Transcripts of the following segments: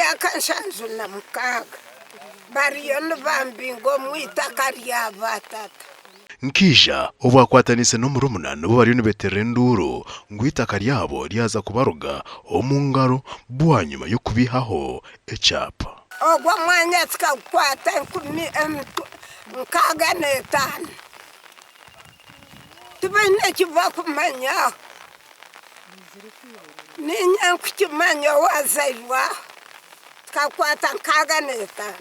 emyaka 76 bariyo nibambinga omu itaka rya baatata. Nkaija obu akwataniise n'omurumuna nibo bariyo nibeeterera enduuru ngu eitaka ryabo ryaza kubaruga omu ngaro bwanyima y'okubiihaho ekyapa. Ogwo mwanya kikagukwata enkumi 65. Tibaine eki bakumanyaho. Niinye nkukimanya owaazairwe aho. Tukakwata 65,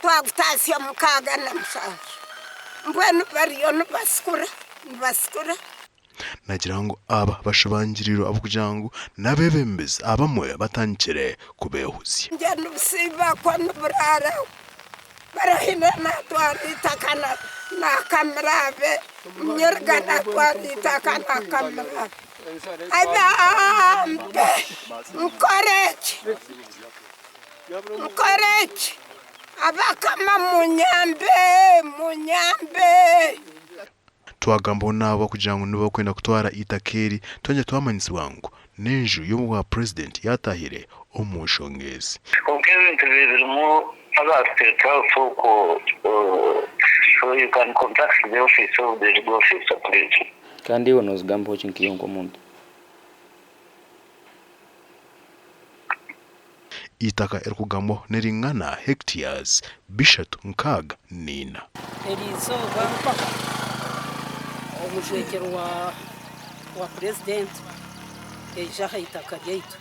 twagutaasya 67. Mbwenu bariyo nibasikura, nibasikura. Naagira ngu aba bashobangiriirwe ahabw'okugira ngu n'abeebembezi abamwe batandikire kubeehuzya. Ngye nibusiibakwo niburaaraho. Barahine natwara eitaka nakamira abe, Munyiriga natwara eitaka nakamira abe. Abambe nkore ki? Nkore ki? Abakama munyambe, munyambe. Twagambaho n'abo kugira ngu nibo barikwenda kutwara eitaka eri, twongera twamanyisibwa ngu n'enju y'obwa Purezidenti yaatahire omu nshonga ezi. Kwonka ebintu bye birimu aba State House okwo so you can contact the office of the legal officer please. Kandi iwe noozigambaho ki nkaiwe nk'omuntu? Eitaka erikugambwaho niringana hectares 364. Eriizooba omujwekyerwa wa Purezidenti yaija aha itaka ryaitu.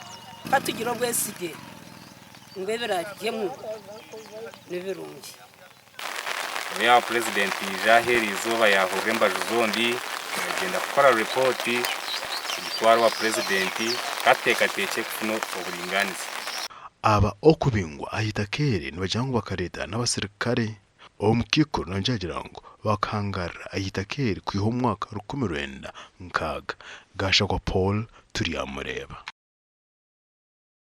Ka tugire obwesigye ngu ebiraarugyemu ni birungi. Yaaba Purezidenti yaija aha eriizooba yaahurira embaju zombi, yagyenda kukora ripooti kugitwara owa Purezidenti kateekateekye kufuna oburingaaniza. Aba okubingwa aha itaka eri nibagira ngu bakareeta n'abaserukare omu kaikuru nangwa agira ngu bakahangarira aha itaka eri kwiha omu mwaka 1960. Gashakwa Paul Turyamureeba.